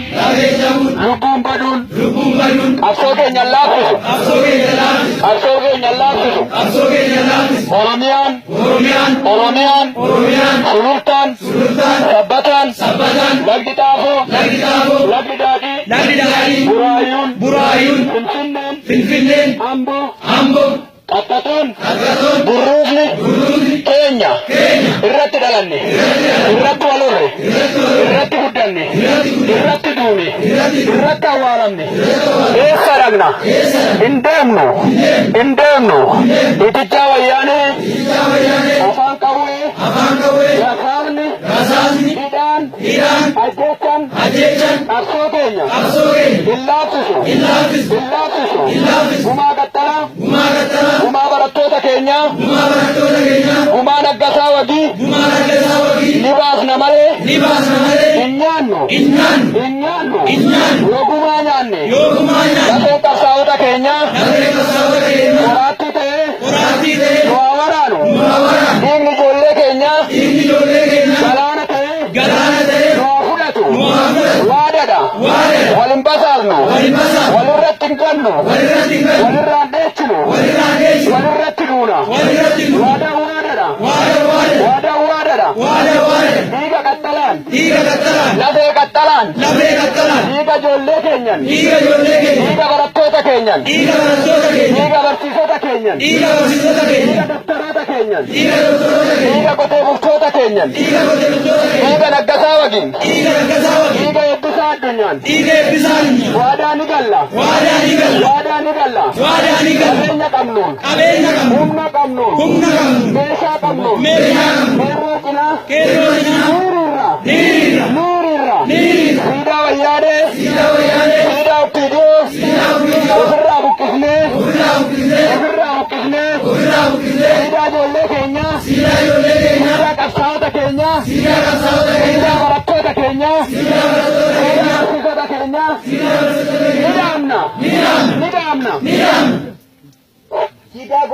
cabuun, lubbuun baduun, qabsoo keenya hin laaffisu. Qabsoo keenya hin laaffisu. Oromiyaan, Oromiyaan, Sulultaan, Sabbataan, Lagdi Xaafoo, Lagdi Daadhii, Buraayyuun, Finfinneen, Amboo, Qaxxatoon, Burruufni, keenya, irratti dhalanne, irratti wal horre, irratti guddanne, irratti duune, irratti awwaalamne. Eessa dhaqna? Hin deemnu, hin deemnu. Itichaa Wayyaanee, afaan qawwee, rasaasni, hidhaan, ajjeechaan, qabsoo keenya hin laaffisu, hin laaffisu. Gumaa Qaxxalaa, gumaa barattoota keenyaa, gumaa Naggasaa Wagii, ni baasna malee hin nyaannu, hin nyaannu. Yoo gumaa nyaanne, lafeen qabsaa'ota keenyaa qoraattii ta'ee nu haa waraanu. Dhiigni ijoollee keenyaa galaana ta'ee nu haa fudhatu. Waadadha. Wal hin basaasnu. Walirratti hin gannu. Walirraan dheechinu. Walirratti duuna. Waadaan waadadha. Waadaan waadadha. Dhiiga qaxxalaan. Lafee qaxxalaan. Dhiiga ijoollee keenyan. Dhiiga barattoota keenyan. Dhiiga barsiisota keenyan. Dhiiga doktaroota keenyan. Dhiiga qotee bultoota keenyan. Dhiiga Naggasaa Wagiin. Dhiiga Eebbisaa Addunyaan. Waadaa ni galla. Waadaa ni galla. Qabeenya qabnuun. Humna qabnuun. Meeshaa qabnuun. Qeerroo cinaa. Hiriirra. Hiriirra. Siidaa Wayyaanee. Siidaa OPDO. Ofirraa buqqisnee. Ofirraa buqqisnee. Siidaa ijoollee keenyaa. Siidaa qabsaa'ota keenyaa. Siidaa barattoota keenyaa. Siidaa barsiisota keenyaa. Ni dhaabna. Ni dhaabna. Siidaa.